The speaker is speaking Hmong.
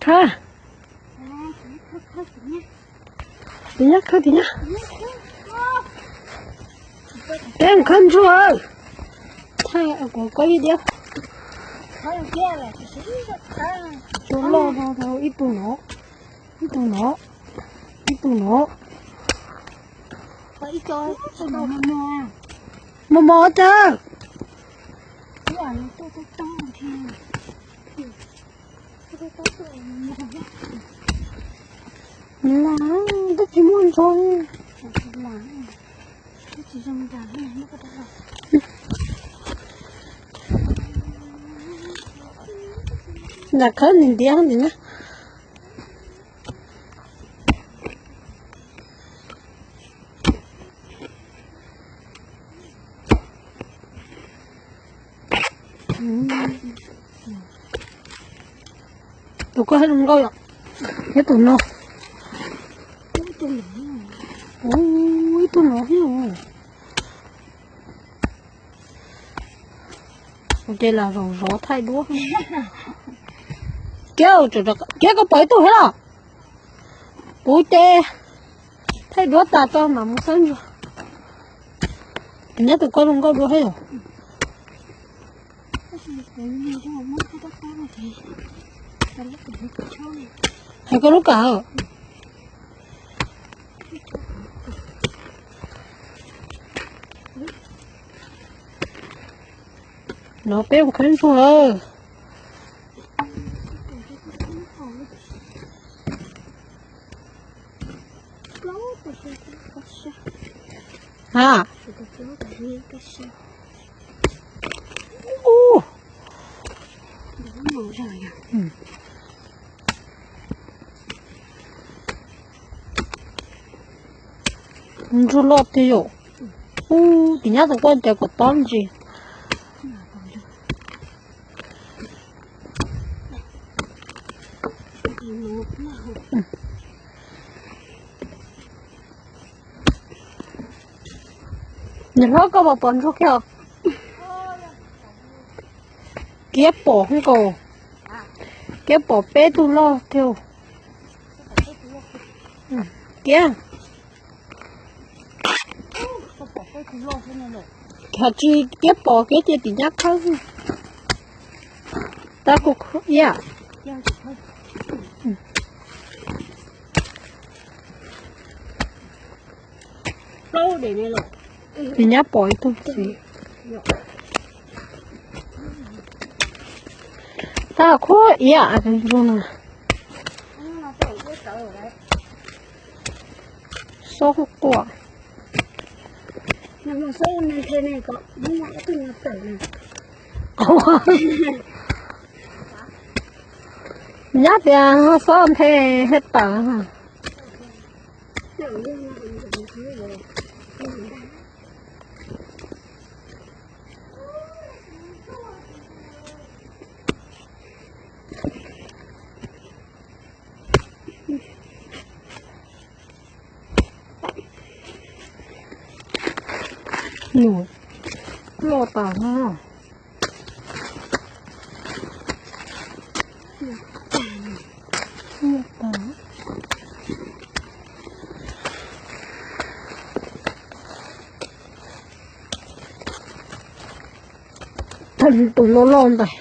Khawb. Tim nyob khawb tim nyob. Peb mus khawb ntsuag. Thaij kuv koj ib diab. Tua loj no, ib tug no, ib tug no, ib tug no. Mos mos cas. Lam, twb tsis muaj ntsuag li. Nram khawb nws ntiav ntawm na. Tus koj hais zoo nkauj yom, thiab tus no. Ub, ib tug no thiab. Ua ces lam zaum zov thaij duab. Kiab, kiab koj pom ib tug thiab los? Kuv ces thaij duab tas tso mam mus xab ntsuag. Nyob tus koj zoo nkauj dua thiab yom. Hais koj lub kam. No peb mus khawb ntsuag. Ha. Ntsuag loj tiag yom. Ub, tim nyab tus koj ncaws kom tob ntsis. Niam hlob koj puas pom ntsuag kiag? Kiab pom nkaus. Kiab pom peb tug loj tiag. Kiab. Ho tsis, kiab pom kiab cia tim nyab khawb. Tab kuv iab. Tim nyab pom ib tug txiv. Tab khuab iab tus ntsuag no. Xob quaj. Nyab tias xob nthe thiab tawm. Nyuam loj tas na. Tus no loj ntag.